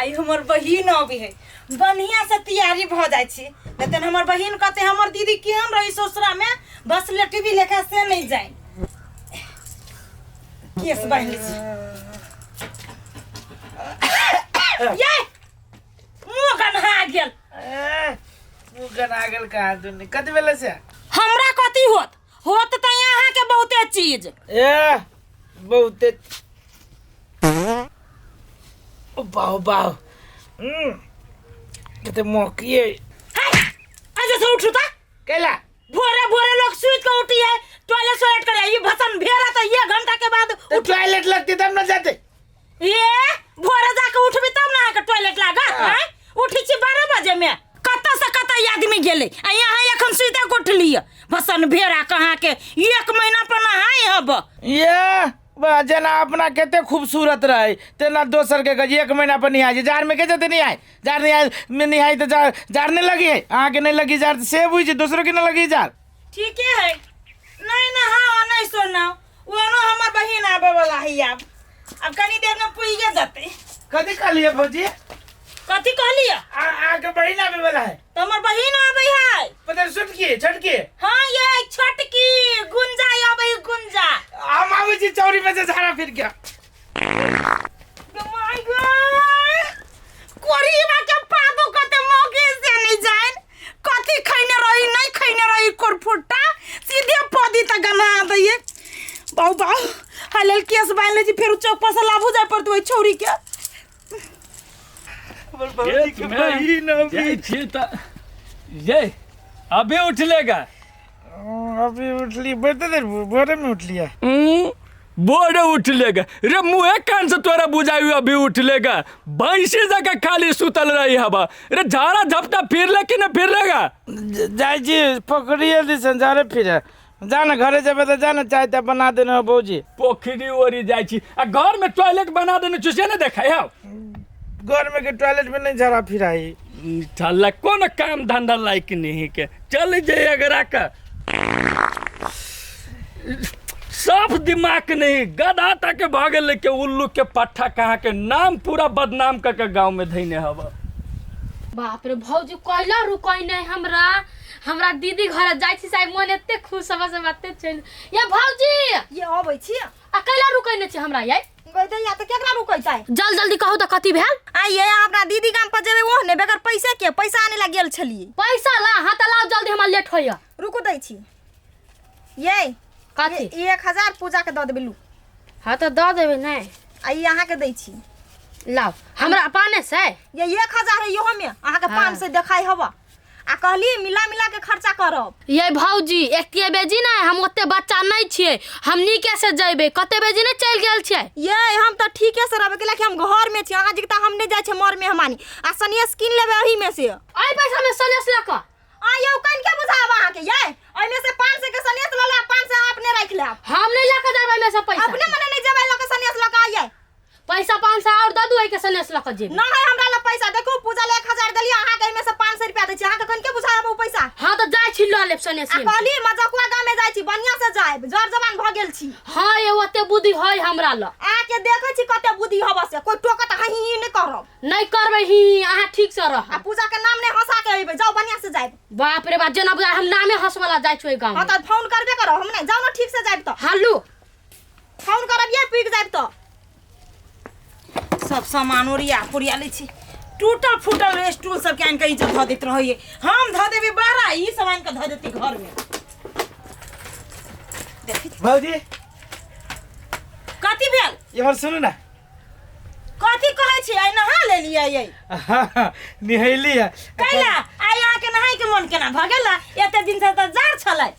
आइ हमर बहिन अबै है, बढ़िया से तैयारी भऽ जाइ छै। नहीं तऽ हमर बहिन कहते हमर दीदी केहन रही ससुरा में, बस लेटबी लेखा से नहीं जाए। केस बान्हि लै छी। ये मुँह गन्हा गेल। ए, मुँह गना गेल कहाँ दुनी कति बेला से? हमरा कथी होत होत तऽ अहाँके बहुते चीज। ए बहुते ओ बाउ बाउ कते मौकी है। ऐसे से उठू ता कैला? भोरे भोरे लोग सुत के उठी है, टॉयलेट सोयलेट करे। ये भसन भेरा तो ये घंटा के बाद तो टॉयलेट लगती तब ना जाते। ये भोरे जाके उठबी तब ना अहाँके टॉयलेट लागत। हाँ। आँय? उठी छी 12 बजे में, कतऽ से कतऽ आदमी गेलै आ यहाँ एखन सुते के उठलियै। भसन भेरा कहाँ के एक महीना पर नहाय हब। ये बा जेना अपना कते खूबसूरत रहे तेना दोसर के गज एक महीना पर निहाय। जार में के जते निहाय, जार निहाय में निहाय तो जार जार नहीं लगी है। अहाँ के नहीं लगी जार से बुझ दोसरो के नहीं लगी जार। ठीके है, नहीं नहाओ नहीं सोनाओ। ओनो हमर बहिन आबे वाला है, आब अब कनी देर में पुइगे जते। कथी कहलिए भौजी? कथी कहलिए? आ आ के बहिन आबे वाला है। तो हमर बहिन आबे है। पता छोटकी छोटकी? हाँ ये छोटकी गुंजा आबे, गुंजा। हम आबे छी चौरी में से झाड़ा फिर गया। My God, कोरीबा के पादो कते मौके से नहीं जान कथी खैने रही नहीं खैने रही। कोरफुट्टा सीधे पदी तक गना दैये। बाऊ बाऊ हालेल केस बांध ले छी, फेर चौक पर से लाभू जाय पड़त ओइ छौरी के। हमर भौजी के बहिन अभी जाइ छियै तऽ ये अभी उठलेगा? अभी उठली बहुते देर भोरे में उठली है। बोरे उठलेगा रे, मुँहे कान से तोरा बुझाई अभी उठलेगा। भैंसी जगह खाली सुतल रही हवा रे, झाड़ा झपटा फिर ले कि न फिर लेगा? जाइ छी पोखरिए दिसन झाड़े फिरे। जा ना घरे जेबै तऽ जा ना, चाय ताय बना देने हो भौजी। पोखरी ओरी जाइ छी आ घर में टॉयलेट बना देने छी से नहीं देखाई हौ? घर में के टॉयलेट में नहीं झाड़ा फिराई। साला कोनो काम धंधा लायक नहीं के चल जे अगरा का साफ दिमाग नहीं गधा तक भागे लेके उल्लू के पट्ठा कहाँ के नाम पूरा बदनाम करके गांव में धैने हवा। बाप रे भौजी कैला रुकै नहीं हमरा, हमरा दीदी घर जाइ छी साहब मन एते खुश हवा से बाते चल। ये भौजी ये अबै छी आ कैला रुकै नहीं छी हमरा? ये गई दैया तऽ केकरा रुकै छै? जल्दी जल्दी कहू तऽ कथी भेल? आ ये अपना दीदी गाम पर जेबै ओहने बगैर पैसा के पैसा आने ला गेल छलियै। पैसा ला? हाँ तऽ लाउ जल्दी, हमरा लेट होइया। रुकू दै छी। ये कथी? 1000 पूजा के दऽ देबै लू। हाँ तऽ दऽ देबै नहि। आ ई अहाँके दै छी। लाउ हमरा पाने से। ये 1000 है इहो में अहाँके। हाँ। 500 देखाइ हवा आ कहली मिला मिला के खर्चा करब। ये भौजी एके बेजी ने हम ओते बच्चा नहीं छियै, हम नीके से जइबै। कते बेजी ने चलि गेल छियै। ये हम तऽ ठीके से रहबै कैला कि हम घर में छी, अहाँ जिगता हम नहीं जाइ छियै मर मेहमानी। आ सनेस कीन लेबै एही में से। एहि पैसा में सनेस लऽ कऽ? आ यौ कन के बुझाब अहाँके? ये एहिमे से 500 के सनेस लऽ लेब, 500 अपने राखि लेब। हम नहीं लऽ कऽ जाबै एहिमे से पैसा। अपने मने नहीं जेबै लऽ कऽ सनेस लऽ कऽ आइयै। पैसा 500 और दऽ दू, एहिके सनेस लऽ कऽ जेबै। ना है हमरा लग पैसा। देखू पूजा ले 1000 देलियै, अहाँके एहिमे से 500 रुपया दै छी। अहाँके कन के बुझाब ओ पैसा? हाँ तऽ जाइ छी लऽ लेब सनेस। आ कहली मजकुआ गाँव में जाइ छी, बढ़िया से जायब, जर जवान भऽ गेल छी। हाँ ये ओते बुद्धि है हमरा लग। अहाँके देखै छी कते बुद्धि हबऽ से कोइ टोकत ही ही नहि करब। नहीं करबै ही, अहाँ ठीक से रह। आ पूजा के नाम नहीं हंसा के अइबै, जाउ बढ़िया से जायब। बाप रे बाप, जेना बुझाय हम नामे हंसवला जाइ छी ओहि गाँव हाँ में। तऽ फोन करबे करब हम नहीं, जाउ ने ठीक से जायब तऽ। हाँ लू फोन करब ये पीक जायब तऽ। सब सामान ओरिया पोरिया लै छी। टूटल फूटल स्टूल सबके आनि कऽ ई जे धऽ दैत रहैये, हम धऽ देबै बाहर, ई सब आनि कऽ धऽ देतै घरमे। देखै छी। भौजी कथी भेल? इम्हर सुनू ना। कथी कहै छी? आइ नहा लेलियै यै? निहैली है। कैला आइ अहाँके नहाय के मन केना भऽ गेल? एते दिन से तऽ जाड़ छलै।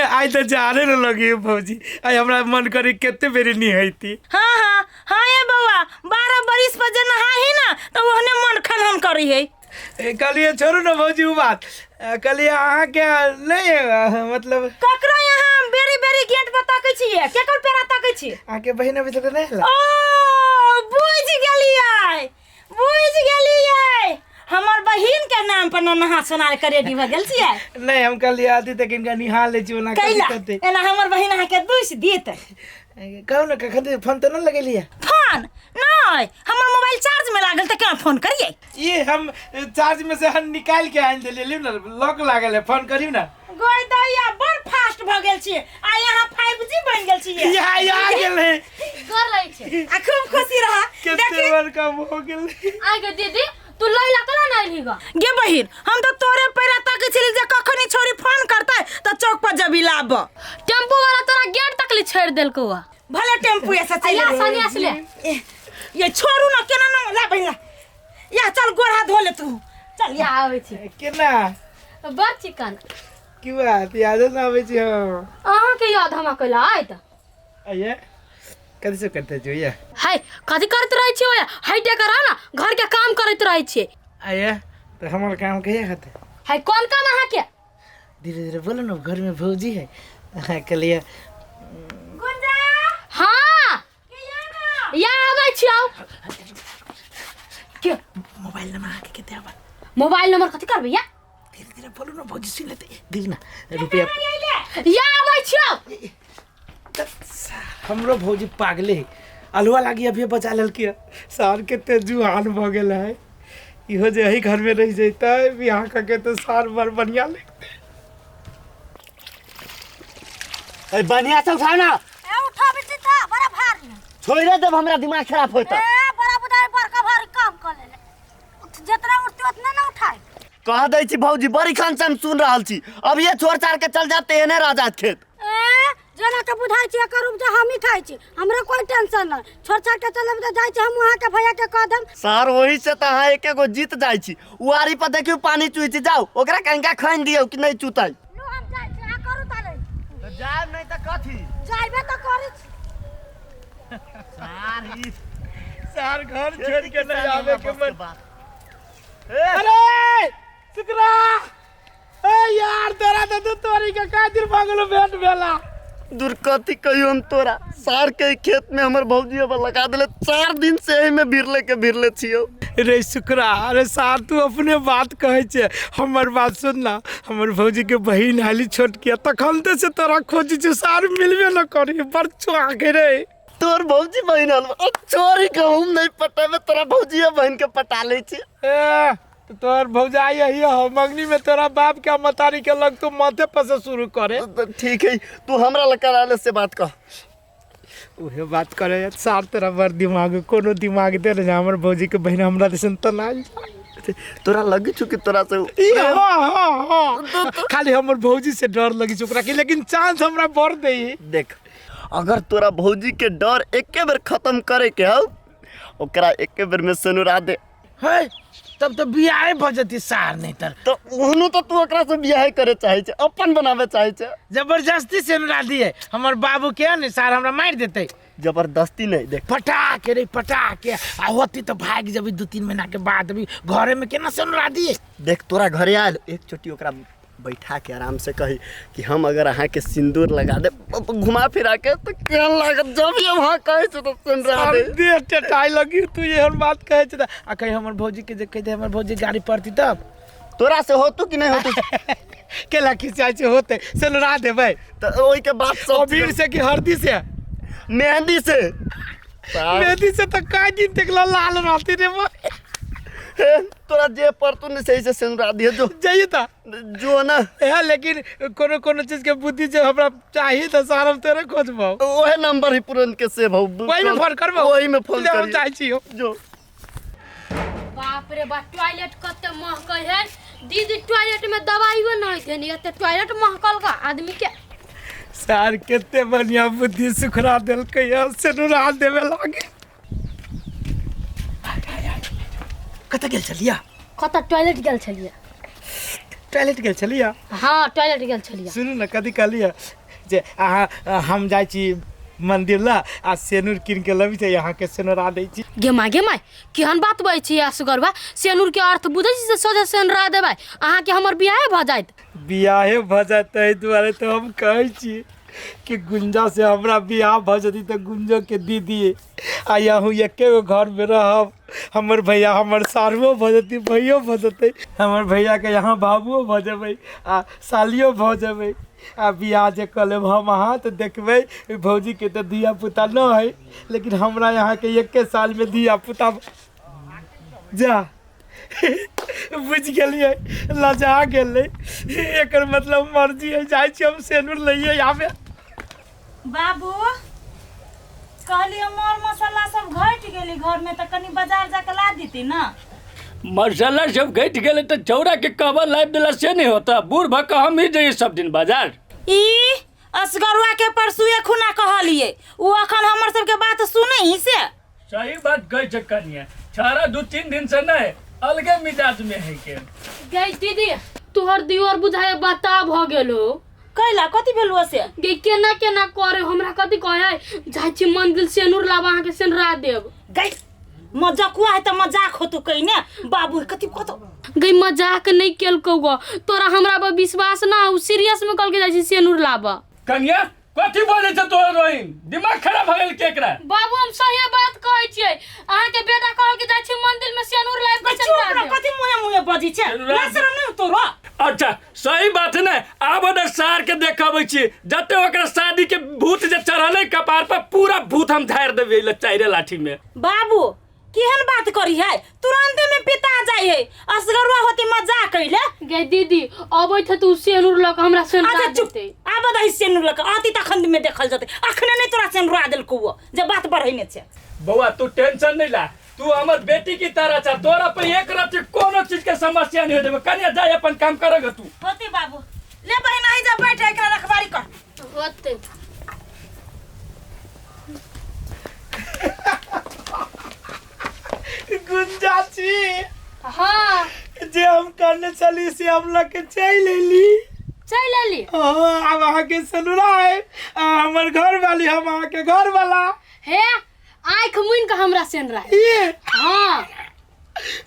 आइ तऽ जाड़े न लगी भौजी, आइ हमरा मन करे कते बेरी निहैती। हाँ हाँ हाँ ये बौआ, 12 बरिस पर जे नहाही ना तऽ ओहने मन खनहन करै है। कहलियै छोड़ू ने भौजी ओ बात। कहलियै अहाँके नहि मतलब ककरो यहाँ बेरी बेरी गेट पर तकै छियै, केकर पेरा तकै छियै? अहाँके बहिन अभी तक नहि आयल? ओ बुझि गेलियै, बुझि गेलियै, हमर बहिन के नाम पर नहा सोना के रेडी भऽ गेल छियै। नहि, हम कहलियै अथी तक हिनका निहा लै छी ओना कथी कैला कहतै? एना हमर बहिन अहाँके दूसि देत? कहू ने कखन फोन तऽ नहि लगेलियै? फोन फोन नहीं, हमर मोबाइल चार्ज में लागल त केना फोन करिए? ये हम चार्ज में से हम निकाल के आनि देलियै, लियौ ने, लॉक लागल है, फोन करियौ ने। गोय दैया, बड़ फास्ट भ गेल छियै आ यहाँ 5G बनि गेल छियै। यहाँ आ गेल है। कर लै छै। आ खूब खुशी रह। कते देखी बड़का भऽ गेल। आगे दीदी, तू लैला केना नहि एलही ग? गे बहिन, हम तो तोरे पैरा ताकै छली जे कखनी छोरी फोन करतै त चौक पर जबी लाब। टेम्पू वाला तोरा गेट तक ले छोड़ देलकौ आ। भले टेम्पू ऐसा चलि या गेलै। सनिया से ले। ए, ये छोड़ू ना, केना ना ला बहिन ला। या चल गोर हाथ धो ले तू, चल या या। आबै छी। केना? बड़ चिकन। की बात, यादो ना आबै छी हम? अहाँके याद हमरा कैला आयत? आइए, कथी सब करते छी ये? हाय, कथी करैत रहै छियै ओया? हाइटे करा ना, घर के काम करैत रहै छियै। आइए, तऽ हमर काम कहिया हेतै? हाय, कोन काम अहाँके? धीरे धीरे बोलो ना, घर में भौजी है, अहाँ के लिए। गुंजा। हाँ। के या ना। या आबै छियौ। के मोबाइल नंबर अहाँके कते आबत? मोबाइल नंबर कथी करबै या? धीरे धीरे बोलू ना, भौजी सुनि लेतै। देख ना रुपया। या आबै छियौ। हमरो भौजी पागले है, अलुआ लागी अभी बचा लेलकै है। सार कते जुआन भऽ गेल है, इहो जे एही घर में रहि जैतै बियाह कऽ के तऽ सार बड़ बढ़िआँ लगतै। ए, बढ़िया से उठाओ ना। ए, उठाबै छी त बड़ा भारी है। छोड़े देब, हमरा दिमाग खराब होता। ए, बड़ा बुधाई बड़का भारी काम कर लेले। जितना उठते उतना ना उठाए। कह दै छी भौजी, बड़ी खान से हम सुन रहल छी, अब ये छोड़ छाड़ के चल जाते एने रह जात खेत। ए, जेना के बुझाइ छी एकर उपजा हमही खाइ छी, हमरा कोई टेंशन नहीं। छोड़ छाड़ के चलब त जाइ छी हम वहाँ के भैया के कह देम। सर वही से त अहाँ एके गो जीत जाइ छी। उआरी पर देखियौ पानी चुइ छी, जाउ ओकरा कनिका खनि दियौ कि नहीं चुतै। लो हम जाइ छी, अहाँ करू ताले। त जायब नहीं त कथी? जाइबे त करी छी। सार ई सार घर छोड़ के नहीं आवे के मन। ए, अरे शुक्रा, ए यार, तोरा तो तू तोरी के कातिर भागलो भेंट भेला। दुर्गति कहियो हम तोरा, सार के खेत में हमर भौजी अब लगा देले, 4 दिन से एही में भिरले के भिरले छियौ। रे शुक्रा, अरे सार तू अपने बात कहै छे, हमर बात सुन ना। हमर भौजी के बहिन हाली छोट किया तखन ते से तोरा खोजी छे, सार मिलबे न करी, बड़ चुआ के रे। तोर भौजी बहिन हल छोरी के हम नहीं पटाबे, तोरा भौजी बहिन के पटा लै छी। ए, तो तोहर भौजाई यही हो, मंगनी में तोरा बाप के मतारी के लग तू माथे पर से शुरू करे। तो ठीक है, तू हमरा लग करा ले से बात कह। उहे बात करे सार, तोरा बड़ दिमाग, कोनो दिमाग दे रे, हमर भौजी के बहिन हमरा दिसन त ना। तोरा लगी छु कि तोरा से ई हाँ हाँ हाँ, खाली हमर भौजी से डर लगी छु ओकरा के, लेकिन चांस हमरा बड़ दे। देख, अगर तोरा भौजी के डर एके बेर खत्म करे के हौ, ओकरा एके बेर में सनुरा दे। है तब तो बियाहे भ जती सार, नहीं तर तो ओहनो तो तू ओकरा से बियाह करे चाहे छे, अपन बनावे चाहे छे। जबरदस्ती से नुरा दिए हमर बाबू के ने, सार हमरा मार देते। जबरदस्ती नहीं, देख पटा के रे पटा के आ होती तो भाग जबी 2-3 महीना के बाद, अभी घरे में केना से नुरा दिए। देख, तोरा घरे आयल एक चोटी ओकरा बैठा के आराम से कही कि हम अगर अहाँ के सिंदूर लगा दे घुमा फिरा के तो केहन लागत, जब ये वहाँ कहे छे तो सिंदूर दे। देह टेटाई लगी तू एहन बात कहे छे त। आ कही हमर भौजी के जे कहि दे हमर भौजी गाड़ी पड़ती तब तोरा से होतू कि नहीं होतू? केला खिंचाई छे होते सिंदूरा देबै। तो ओई के बाद सब अबीर से कि हल्दी से? मेहंदी से। मेहंदी से तो कई दिन तक लाल रहती रे वो। तोरा जे पड़तू ने सही से सिंदूरा दिए जो जाइए ता जो ना है, लेकिन कोनो कोनो चीज के बुद्धि जे हमरा चाहिए तो सारा तेरे खोजबो। ओहे नंबर ही पुरन के सेव हो, वही में फोन करबो, वही में फोन हम करियो। चाहे छी जो। बाप रे बाप, टॉयलेट कते महकै है दीदी, टॉयलेट में दवाइयो नहीं देनी, एते टॉयलेट महकल का आदमी के। सार कते बढ़िया बुद्धि सुखरा देलकै है, सिनुरा देवे लागे। कतऽ गेल छलिया? कतऽ टॉयलेट गेल छलिया। टॉयलेट गेल छलिया? हाँ टॉयलेट गेल छलिया। सुनू ने, कथी कहलियै जे अहाँ हम जाइ छी मंदिर ला आ सेनुर कीन के लबै छै, अहाँके सेनुरा दै छी। गे माय गे माय, केहन बात बजै छी असगरबा, सेनुर के अर्थ बुझै छी से सोझे सेनुरा देबै, अहाँके हमर बियाहे भऽ जायत। बियाहे भऽ जायत, ताहि दुआरे तऽ हम कहै छी कि गुंजा से हमरा बियाह भऽ जेतै तऽ गुंजो के दीदी आ अहूँ एके गो घरमे रहब, हमर भैया हमर सारुओ भऽ जेतै, भैयो भऽ जेतै, हमर भैयाके यहाँ बाबुओ भऽ जेबै आ सालियो भऽ जेबै। आ बियाह जे कऽ लेब हम अहाँ तऽ देखबै भौजीके तऽ धिया पुता नहि है, लेकिन हमरा यहाँके एके सालमे धिया पुता। जा, बुझि गेलियै, लजा गेलै, एकर मतलब मर्जी है। जाइ छी हम सेनुर लैए आबे। बाबू, कहलियै मर मसाला सब घटि गेलै घरमे, तऽ कनि बाजार जाके ला देती ने। मसाला सब घटि गेलै तऽ चौरा के कहबा लाबि देला से नहीं होता? बूढ़ भऽ कऽ हम ही जइए सब दिन बाजार? ई असगरुआ के परसुए खुना कहलियै, ओ अखन हमर सबके बात सुनै ही से। सही बात कहै छै कनिया, छाड़ा 2-3 दिन से नहीं अलगे मिजाज में है के। गई दीदी, तोहर दियोर बुझाए बता भ गेलो। कैला, कथी भेलुआ से? गे केना केना करे, हमरा कथी कहे, जाइ छी मंदिर सेनुर लाबा, अहाँके सेनुरा देब। गई मजाकुआ है तऽ मजाक होतौ कहिने बाबू, कथी कथो। गई मजाक नहीं केलकौ ग, तोरा हमरा पर विश्वास ना हो? सीरियस में कहलके जाइ छी सेनुर लाबा। कनिया, कथी बोले छै तोहर बहिन? दिमाग खराब भऽ गेल के एकरा? बाबू, हम सही बात कहै छियै, अहाँके बेटा कहलके जाइ छी मंदिर में सेनुर लाबि के चुप सेनुरा रह। देब। कथी मुँहे मुँहे बजै छै? शरम नहि तोरो? अच्छा, सही बात है ने। आब ने सार के देखाबै छी, जते ओकरा शादी के भूत जे चढ़ल है कपार पर, पूरा भूत हम झाड़ि देबै ले चाइरे लाठी में। बाबू, केहन बात करी है, तुरंते में पिता जाय है। असगरुआ होती मजाक कैले। गे दीदी, अबैत है तू सेनुर लऽ कऽ हमरा सेनुरा अच्छा चुप। देतै। आब दही सेनुर लऽ कऽ आती तखन में देखल जेतै, अखने नहि तोरा सेनुरा देलकौ ओ, जे बात बढ़ैने छै। बौआ, तू टेंशन नहीं ला, तू हमर बेटी की तरह छ, तोरा पे एक रत्ती कोनो चीज के समस्या नहीं हो देबे। कनिया, जाय अपन काम करग तू। होती बाबू, ले बहिन, आइ जा बैठ, एकरा रखवारी कर। होतै। गुंजा छी। हाँ। जे हम करने चली से हम लग के चलि अयली। चलि एली? हाँ, आब अहाँके सनुरा है, आ हमर घर वाली, हम अहाँके घर वाला। हे, आँखि मुनि कऽ हमरा सेनुरा। ये? हाँ।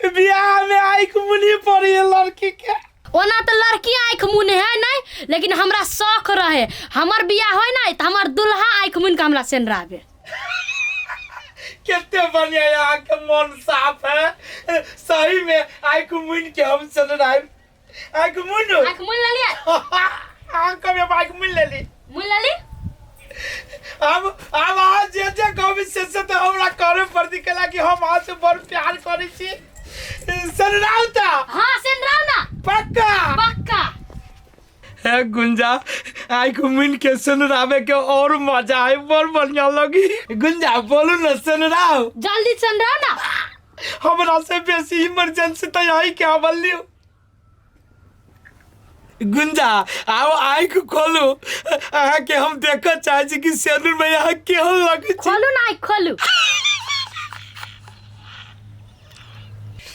बियाह में आँखि मुनी पड़ी है लड़की के। ओना तऽ लड़की आँखि मुने है नहीं, लेकिन हमरा शौक रहे, हमर बियाह होय ने तऽ हमर दुल्हा आँखि मुनि कऽ हमरा सेनुराबे। कितने बढ़िया अहाँके मन साफ है। सही में आँखि मुनि के हम सनुरा। आँखि मुनु। आँखि मुनि लेलियै? अहाँ कभी हम आँखि मुनि लेली। मुनि लेली। अब अहाँ जे जे कहबै से से तऽ हमरा करे पड़ती, कैला कि हम अहाँ से बड़ प्यार करै छी। सनुराउ तऽ? हाँ, सेनुराउ ना। पक्का? पक्का। हे गुंजा, आँखि मुनि के सुनरावे के और मजा आए, बड़ बढ़िया लगी। गुंजा, बोलू न, सुनराउ? जल्दी सेनुराउ ना। हमरा से बेसी इमरजेंसी तो यही के आवल लियो। गुंजा, आओ आँखि खोलू, अहाँके हम देखऽ चाहै छी कि सेनुर में अहाँ केहन लगै छी। खोलू ना, आँखि खोलू।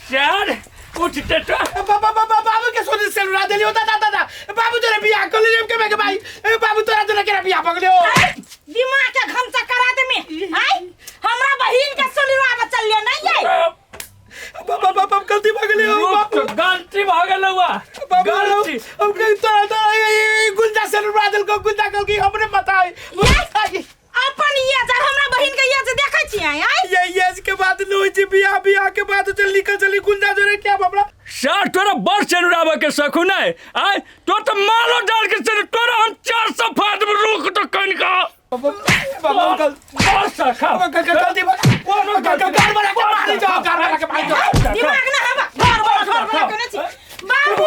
सर, उठ टेटा। बाबा बाबा, बाबू के सोनी सेनुरा देलियो। दादा दादा, बाबू तोरे बियाह कर लेलियो के भाई? ए बाबू, तोरा तोरा के बियाह भऽ गेलियो? दिमाग के घमचा करा दे में आय, हमरा बहिन के सोनिरा चलिए नहीं आय। बाबा बाबा, गलती भऽ गेलियो बाबू। गलती भऽ गेल हुआ। बाबू, गलती। हम कहीं तोरा तोरा गुंजा सेनुरा देलको। गुंजा कहलकी हमरे पता है। अपन ये जर हमरा बहिन के ये जे देखै छी आय आय। ये के बात नहीं होइ छै, बियाह बियाह के बात चल निकल चली। गुंजा जोरे क्या हमरा सर, तोरा बड़ सेनुराबे के शौक नहीं आय, तो तो मालो डाल के सेनु तोरा हम 400 फाड़ देब। रुक तो कनिका। बाबा, गल बड़ सखा। गलती कोनो घर बना के मारी जाओ, घर बना के मारी जाओ। दिमाग ना हवा घर वाला, घर वाला केने छी बाबू?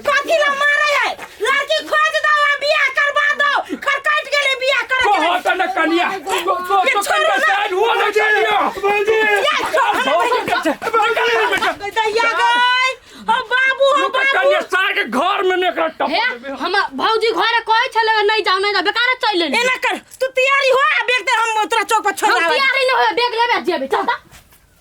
कथी ला मारे है? लड़की खोज दो आ बियाह करवा दो, खरकट गेले बियाह करे को के। होता न कनिया, तो तो ये छोड़ो कनिया ना। साइड हुआ न कनिया। दैया गई, ओ बाबू हो। रुक बाबू कनिया, सार के घर में ने एकरा टप हे, देबे। हम भौजी घरे कहै छलै नहीं जाओ नहीं जाओ, बेकार चलि एली। एना कर, तू तैयारी हो आ बैग दे, हम तोरा चौक पर छोड़ हम आबै। तैयारी नहीं होय, बैग लेबे जेबै, चल त।